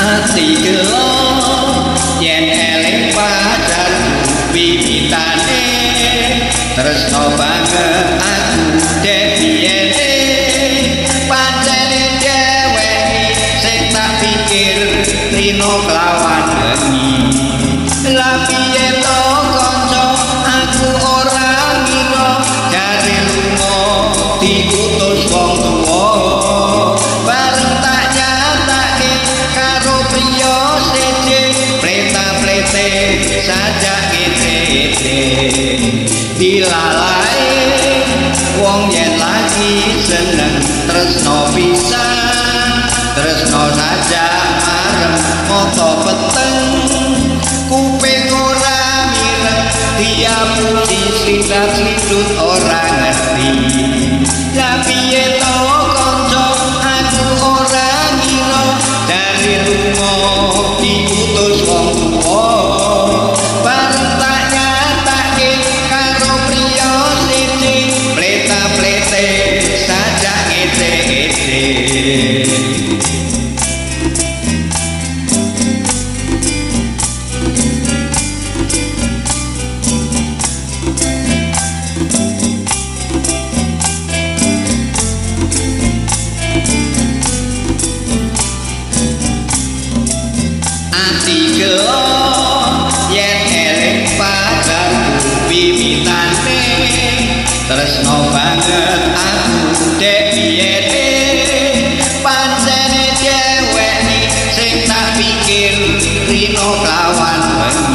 Ati gelo yen eling pacarku wiwitane, tresno banget aku dek biyene. Pancene dheweke sing tak pikir rino kelawan wengi. Lah piye to kanca, aku ora ngira jare lunga diutus wong tuwa. Bareng tak nyatake karo priya siji, pleta-plete sajak ngece-ece. Dilalai wong yen lagi seneng tresno pisan, tresno sajak marem mata peteng, kuping ora mireng diapusi slindat-slindut ora ngerti. Lah piye to kanca, aku ora ngira dari lunga diutus wong tuwa. Bareng tak nyatake karo priya siji, pleta-plete sajak ngece-ece. Ati gelo yen eling pacarku wiwitane, tresno banget aku dek biyene. Pancene dheweke sing tak pikir rino kelawan wengi.